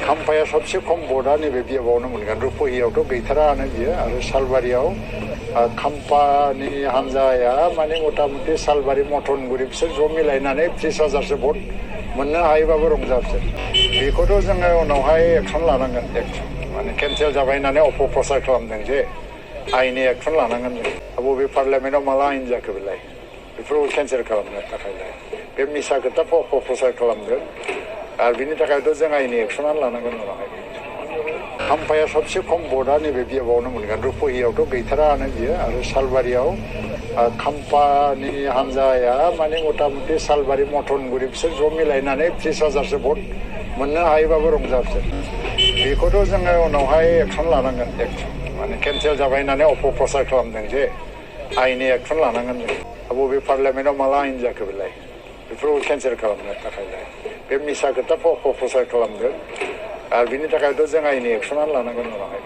खाम्फाया सबसे खम भटआ नैबे बियाबावनो मोनगोन रुपहियावथ' गैथारानो बियो आरो सालबारियाव खाम्फानि हान्जाया माने मथा मथि सालबारि मथनगुरि बिसोर ज' मिलायनानै 30,000सो भट मोननो हायोबाबो रंजाबसै बेखौथ' जोङो उनावहाय एक्सन लानांगोन माने केन्सेल जाबाय होननानै अपप्रचार खालामदों जे आइनि एक्सन लानांगोन जों बबे पार्लियामेन्टआव माला आइन जाखो बेलाय बेफोरखौ केन्सेल खालामनो थाखायलाय बे मिसा खोथाखौ अपप्रचार खालामदों आरो बिनि थाखायथ' जों आइनि एक्सनानो लानांगोन उनावहाय खाम्फाया सबसे खम भटआ नैबे बियाबावनो मोनगोन रुपहियावथ' गैथारानो बियो आरो सालबारियाव खाम्फानि हान्जाया माने मथा मथि सालबारि मथनगुरि बिसोर ज' मिलायनानै 30,000सो भट मोननो हायोबाबो रंजाबसै बेखौथ' जोङो उनावहाय एक्सन लानांगोन माने केन्सेल जाबाय होननानै अपप्रचार खालामदों जे आइनि एक्सन लानांगोन जों बबे पार्लियामेन्टआव माला आइन जाखो बेलाय बेफोरखौ केन्सेल खालामनो थाखायलाय बे मिसा खोथाखौ अपप्रचार खालामदों आरो बिनि थाखायथ' जों आइनि एक्सनानो लानांगोन उनावहाय